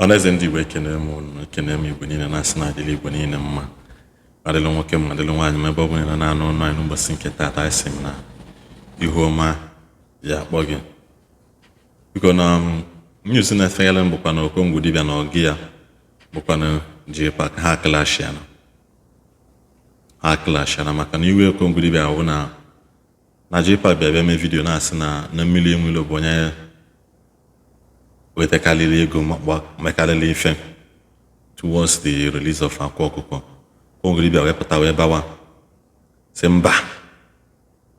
Ọhaneze ndị Igbo, ekene m unu, ekene m Igbo niile, na-asị na adịla Igbo niile mma, adịla nwoke mma, adịla nwaanyị ma. Ebe ọ bụla na-anụ ọnụ anyị n'ụbọchị nke taata, anyị sị m na ihu ọma ya akpọ gị. Biko, na news na-efegharị m bụkwa na Okongwu dibịa na ọgị ya bụkwa na Jpac ha clashiana, ha clashiana, maka na iwe Okongwu dibịa bụ na Jpac bịa bịa mee video na-asị na Mmiri Enweilo bụ onye wetakarịrị ego, mekarịrị ife towards the release of Akwa Ọkụkọ. Okongwu dibịa wee pụta wee bawa, sị mba,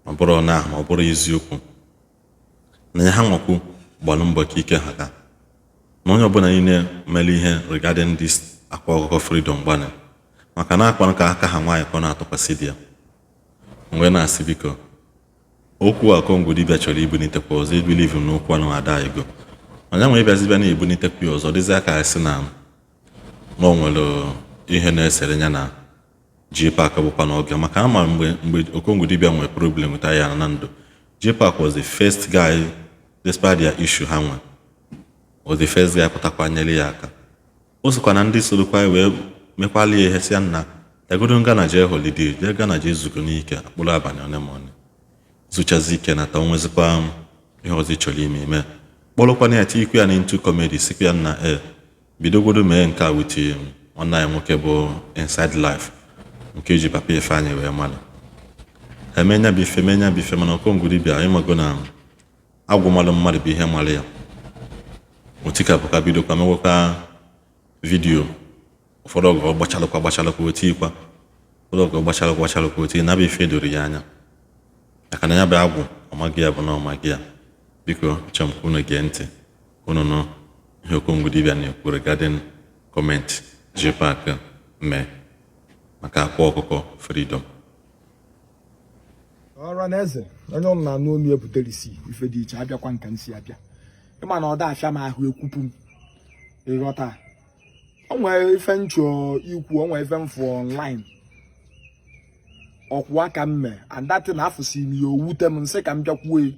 ọ bụrụ na ma ọ bụrụ eziokwu na ya ha nwakwu gbalụ mbọ ka ike ha ka na onye ọbụla niile mere ihe regarding this Akwa Ọkụkọ freedom gbanị, maka na akwa ka aka ha nwaanyị ka ọ na-atụkwasị di ya. Mgbe na-asị, biko, okwu a Okongwu dibịa chọrọ ibunitekwa ọzọ, ebelieve n'okwu anụ ada ego mana nwere ịbịazi bịa na-ebunitekwa ya ọzọ, dịzị aka asị na o nwere ihe na-esere ya na Jpac bụkwa n'oge, maka ama mgbe Okongwu dibịa nwere problem with ya na ndụ, Jpac was the first guy, despite their issue ha nwe, was the first guy pụtakwa nyere ya aka. O sokwa na ndị sorokwa wee mekwala ya ihe, si ya nna dagodo Ghana jee holiday, jee Ghana jee zugo n'ike akpụrụ abalị one ma one, zụchazi ike nata, onwezikwa ihe ọzọ ị chọrọ ime ime, kpọrọkwana ya, tikwu ya na into comedy, sikwa ya nna e bidogodo mee nke a with nwanne anyị nwoke bụ Inside Life, nke eji Papa Ifeanyị wee mara. Emenya bụ ife, menya bụ ife, mana Okongwu dibịa, ịmago na agwụ malụ mmadụ bụ ihe mara ya, otikapụka bidokwa mewekwa video. Ụfọdụ oge ọ gbachalụkwa gbachalụkwa, otikwa ụfọdụ oge ọ gbachalụkwa gbachalụkwa, oti na bụ ife doro ya anya, maka na ya bụ agwụ ọmaghị ya bụ na ọmaghị ya. Biko, achọrọ m ka unu gee ntị, unu nụ ihe Okongwu dibịa na-ekwu regarding comment Jpac mee maka Akwa Ọkụkọ freedom. Ọra na eze, onye ụnụ na-anụ olu ebuterisi ife dị iche abịakwa nka nsi abịa. Ịma na ọ da afịa m ahụ ekwupụ m ịghọta. O nwere ife nchọ ikwu, o nwere ife mfụ online ọkwụ aka m mee, and that na afụsi m ya, owute m, nsị ka m bịakwuo ya,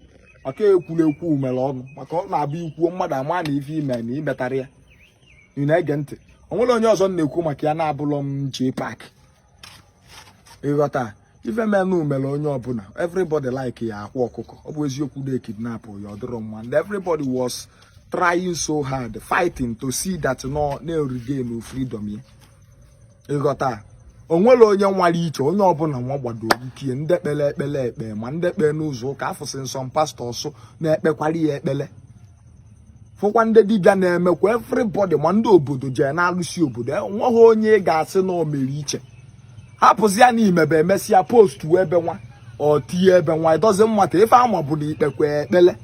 maka ekwuru ekwu mere ọnụ, maka ọ na-abụ ikwuo mmadụ ama na ife ime na imetara ya. Ị na-ege ntị? O nwere onye ọzọ m na-ekwu maka ya na-abụlọ m Jpac. Ịghọta? Ife menụ mere onye ọbụla, everybody like ya Akwa Ọkụkọ. Ọ bụ eziokwu na kidnap ya, ọ dịrọ mma, and everybody was trying so hard, fighting to see that no na-regain freedom ya. Ịghọta? O nwere onye nwara iche, onye ọbụla nwa gbado ike, ndị kpere ekpere ekpe, ma ndị kpere n'ụzọ ụka, afụsị nsọ, pastors na-ekpekwara ya ekpere, fụkwa ndị dibịa na-emekwa, everybody, ma ndị obodo jee na-alụsi obodo. Nweghị onye ị ga-asị na o mere iche. Hapụzi ya na imebe, emesịa post ebe nwa ọ tinye ebe nwa edozi mmata. Ife ama bụ na ikpekwe ekpele,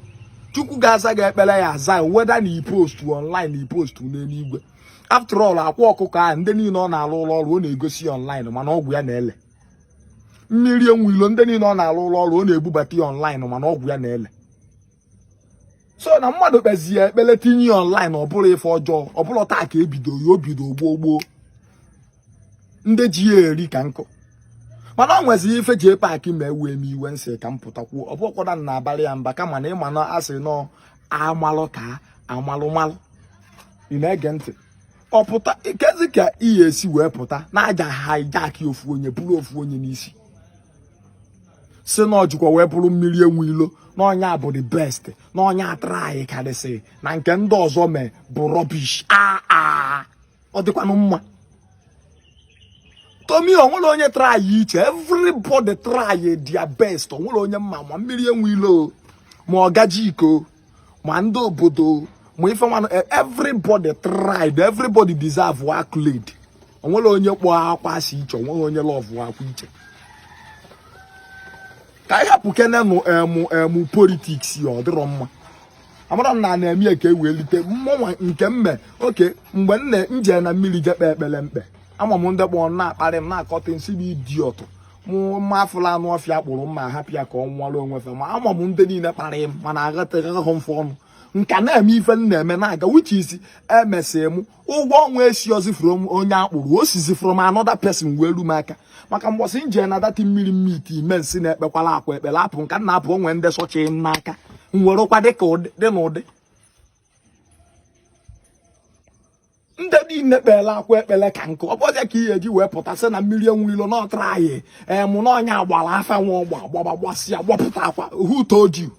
Chukwu ga-aza gị ekpere ya aza, weda na ipost online na ipost n'eluigwe. After all, Akwa Ọkụkọ ahụ, ndị niile ọ na-alụ ụlọ ọrụ, ọ na-egosi ya online, mana ọgwụ ya na-ele. Mmiri Enweilo, ndị niile ọ na-alụ ụlọ ọrụ, ọ na-ebubata ya online, mana ọgwụ ya na-ele. So na mmadụ kpezie ekpele tinye ya online, ọ bụrụ ife ọjọọ, ọ bụrụ taa ka ebido ya, o bido gboo gboo, ndị ji ya eri ka nkụ. Mana ọ nwezi ife Jpac ma ewee m iwe, nsị ka m pụtakwuo. Ọ bụrụkwada na abalị ya mba, kama na ịma na asị nọ amalụ ka amalụ malụ. Ị na-ege ntị? Ọ pụta kezi ka ị esi wee pụta na aja hijack ofu onye, bụrụ ofu onye n'isi, si na ọjikwa wee bụrụ Mmiri Enweilo, na ọnya bụ the best, na ọnya atara anyị karịsị, na nke ndị ọzọ mee bụ rubbish. A ọ dịkwanụ mma? Tomi, onwere onye try iche. Everybody try their best. Onwere onye mma, ma Mmiri Enweilo, ma ọgaji iko, ma ndị obodo, ma ife nwanụ. Everybody tried, everybody deserve accolade. Onwere onye kpọọ akwa asị iche, onweghị onye love akwa iche. Ka anyị hapụ kenenụ emu emu politics ya, ọ dịrọ mma. Amara m na na-eme ya ka e wee lite mmụnwa nke mme oke mgbe nne nje na mmiri je kpee ekpere mkpe. Ama m ndị kpọọ na-akparị m, na-akọta nsị bụ idiot mụ mma, afụla anụ ọfịa kpụrụ mma, hapụ ya ka ọ nwụọrọ onwe fe. Ma ama m ndị niile kparị m, mana aghọtaghị mfe ọnụ nka na-eme ife m na-eme na-aga, which is emesị m ụgwọ ọnwa esi ozi from onye akpụrụ o sizi from another person wee ru m aka, maka mgbọsị nje na dati mmiri mmiti ime nsị na-ekpekwala akwa ekpere apụ nka m na-apụ onwe ndị sọchi m n'aka m werekwa dịka ụdị dị n'ụdị. niile kpere akwa ekpele ka nkụ. Ọ bụzịa ka ihe eji wee pụta sị na mmiri enwe ilo na ọtara anyị ee mụ na ọnya gbara afa nwa ọgba gbaba gbasịa gbapụta akwa. Who told you?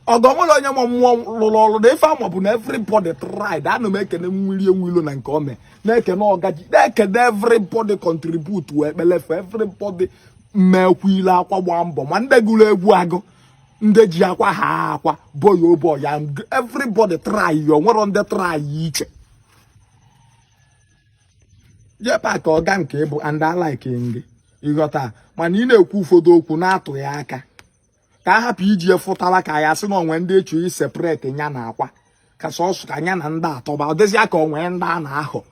Ọgọ nwere onye ma mmụọ lụrụ ọrụ na ife ama bụ na everybody tried. Ana m ekene mmiri enwe ilo na nke ome, na-ekene ọgaji, na-ekene everybody contribute wee ekpele for everybody mmekwu ile akwa, gbaa mbọ, ma ndị gụrụ egwu agụ, ndị ji akwa ha akwa boyo boy ya. Everybody try ya, onwero ndị try iche. Jee ka ọga nke ịbụ and I like gị, ịghọta? Mana ị na-ekwu ụfọdụ okwu na-atụghị aka ka a hapụ iji efụtara ka ya sị na onwe ndị echu i separate ya na akwa ka sọsọ ka ya na ndị atọba. Ọ dịzịa ka onwe ndị a na-ahọ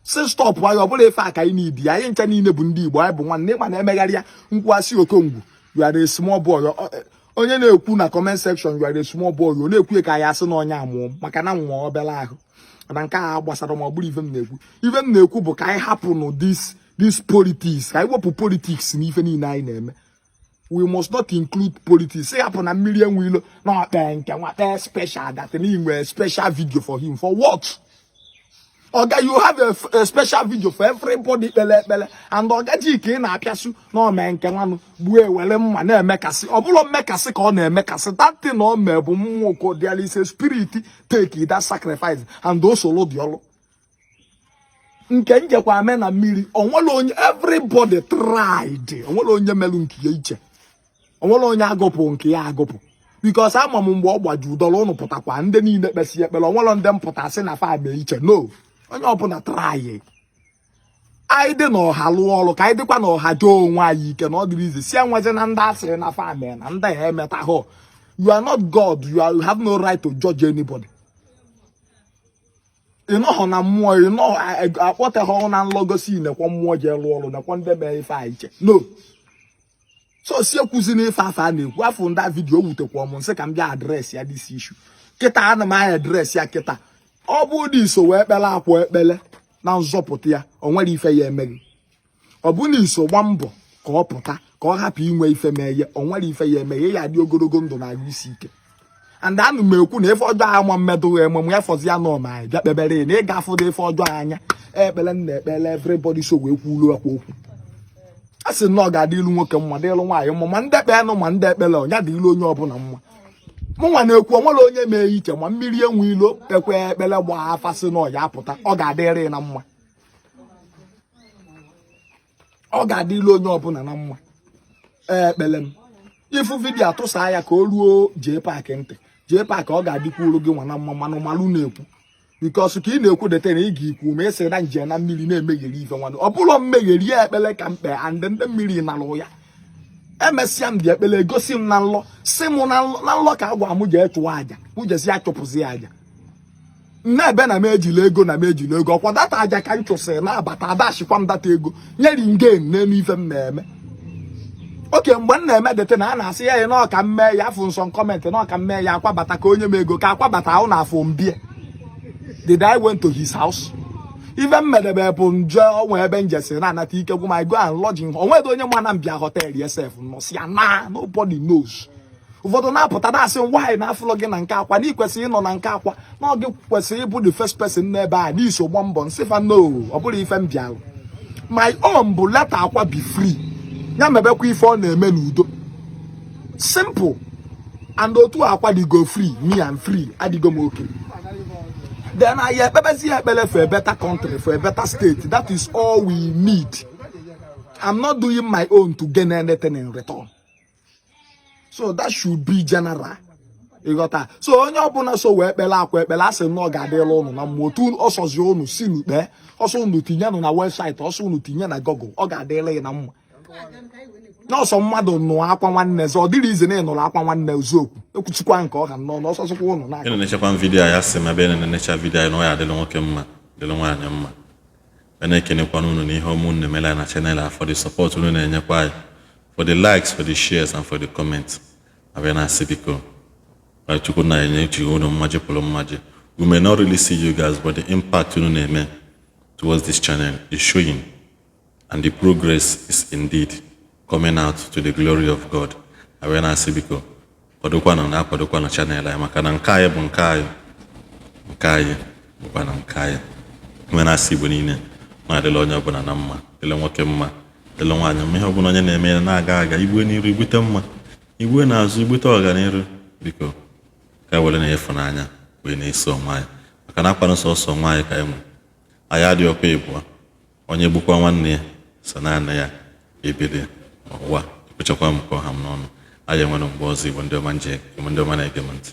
si stop anyị. Ọ bụla ife a ka anyị n'idi anyị ncha niile bụ ndị Igbo, anyị bụ nwanne. Ịma na-emegharị ya nkwuasị okongwu, "You are a small boy." Onye na-ekwu na comment section, "You are a small boy," ọ na-ekwu ka ya asị na onye amụọ maka na nwa obere ahụ. Mana nke a gbasara ma ọ bụrụ ife m na-ekwu. Ife m na-ekwu bụ ka anyị hapụ nụ this politics, ka anyị wepụ politics n'ife niile anyị na-eme. We must not include politics. Hapụ na mmiri enwe ilo na ọkpe nke nwa kpee special, that na inwe special video for him. For what? Oga, you have a special video for everybody kpele ekpele, and oga ji ka ị na-apịasụ na ome nke nwanụ gbuo ewere mma na-emekasị. Ọ bụrụ mmekasị ka ọ na-emekasị, that thing o mee bụ mmụọ ka there is a spirit take that sacrifice and o solo dị ọlụ nke njekwa ame na mmiri. Onwere onye, everybody tried. Onwere onye melụ nke ya iche, onwere onye agụpụ nke ya agụpụ, because ama m mgbe ọ gbaji ụdọrọ ụnụ pụtakwa ndị niile kpesi ekpere. Onwere ndị mpụta sị na fa mee iche. No, onye ọbụla try. Anyị dị n'ọha lụọ ọrụ, ka anyị dịkwa n'ọha jụọ onwe anyị ike na ọ dịrị izi si enwezi na ndị asịrị na fa mee na ndị ya emeta hụ. You are not God. You have no right to judge anybody. Ị nọghọ na mmụọ, ị nọ akpọteghọ na nlọgosi nekwa mmụọ ji lụọ ọrụ, nekwa ndị mee ife a iche. No, so si ekwuzi n'ife afọ a na-ekwu afọ ndị video wutekwa m nsị ka m bịa address ya this issue kịta. Ana m anya address ya kịta. Ọ bụrụ na iso wee kpele akwa ekpele na nzọpụta ya, o nwere ife ya emeghị. Ọ bụ na iso gba mbọ ka ọ pụta, ka ọ hapụ inwe ife mee ya, o nwere ife ya emeghe ya, dị ogologo ndụ na ahụ isi ike. And anụ m ekwu na ife ọjọọ ama mmedụ ememe ya fọzi ya nọ ma anyị bịa kpebere na ị ga-afụdo ife ọjọọ anya. Ekpele m na-ekpele everybody so wee kwulu akwa okwu a sị na ọ ga-adị ilu nwoke mma, dịlụ nwaanyị mma, ma ndị ekpenụ ma ndị ekpele ọnya dị ilu onye ọbụla mma. Mụnwa na-ekwu onwere onye mee iche ma mmiri enwe ilo ekwe ekpele gbaa afa sị na ọ ya apụta, ọ ga-adịrị na mma, ọ ga-adị ilu onye ọbụla na mma. Ekpele m ifu video atụsa ya ka o ruo jee paakị ntị jee paakị, ọ ga-adịkwuru gị nwa na mma. Manụ malụ na-ekwu because ka ị na-ekwu dete na ị ga-ikwu ma ị sị na nje na mmiri na-emegheri ife nwanne. Ọ bụrụ mmegheri ya ekpele ka mkpe and ndị mmiri nalụ ya. Emesịa m dị ekpele egosi m na nlọ, si m na nlọ, na nlọ ka a gwa m jee chụọ aja, mụ jesi achụpụzi aja nna ebe na m ejila ego, na m ejila ego ọkwa data aja ka m chụsịrị na-abata adashikwa m data ego nyeri ngen n'elu ife m na-eme oke. Mgbe m na-eme dete na a na-asị ya na ọka mmee ya afụ nsọ comment na ọka mmee ya akwabata ka onye m ego ka akwabata ahụ na afọ mbie. Did I went to his house? Ife m medebe bụ nje onwe ebe njesi na-anata ike gwụ ma I go and lodging. Onwedo onye ma na mbịa hotel yesef nọsi ya na nobody knows. Ụfọdụ na-apụta na-asị nwaanyị na afụlọ gị na nke akwa na ị kwesịrị ịnọ na nke akwa na ọ gị kwesịrị ịbụ the first person n'ebe a n'iso gba mbọ. Nsịfa no, ọ bụrụ ife m bịalụ, my own bụ let akwa be free, ya mebekwa ife ọ na-eme n'udo, simple. And otu akwa dịgo free, me am free, adịgo m okay. Then anyị ekpebezi ekpere for a better country, for a better state. That is all we need. I'm not doing my own to gain anything in return, so that should be general, ịghọta? So onye ọbụla so wee kpere akwa ekpere, asị na ọ ga-adịla ụnụ na mma. Otu ọsọzi ụnụ si n'ukpe ọsọ ụnụ tinye nụ na website, ọsọ ụnụ tinye na Google, ọ ga-adịla gị na mma. N'ọsọ mmadụ nụọ akwa nwanne zọ, ọ dịrị ize na ịnụrụ akwa nwanne eziokwu ekwuchikwa nke ọha nnọọ na ọsọsọkwa ụnụ na. Ị na-enechakwa video ya sị ma ebe ị na-enecha video anyị na ọ ya adịla nwoke mma, dịla nwaanyị mma. A na-ekenekwana unu n'ihe ọma unu na-emela na channel a, for the support unu na-enyekwa anyị, for the likes, for the shares and for the comments. Abịa na-asị biko ka Chukwu na-enye chi unu mmaji pụrụ mmaji. We may not really see you guys, but the impact unu na-eme towards this channel is showing and the progress is indeed coming out to the glory of God. Abịa na-asị biko kwadokwanụ na akwadokwanụ channel anyị, maka na nke anyị bụ nke anyị, nke anyị bụkwa na nke anyị. Nwee na-asị Igbo niile na-adịla onye ọbụla na mma, dịla nwoke mma, dịla nwaanyị mma. Ihe ọbụla onye na-eme ya na-aga aga, igbue n'iru igbute mma, igbue n'azụ igbute ọganiru. Biko, ka e were na ịfụnanya wee na-eso onwe anyị, maka na akwanụ sọsọ onwe anyị ka anyị nwe. Anyị adịghị ọkwa ịbụọ. Onye gbukwa nwanne ya so naanị ya ebili n'ụwa. Ekwuchakwa m ka ọha m n'ọnụ. Anyị enwere mgbe ọzọ. Igbo ndị ọma nje, Igbo ndị ọma na-ege m ntị.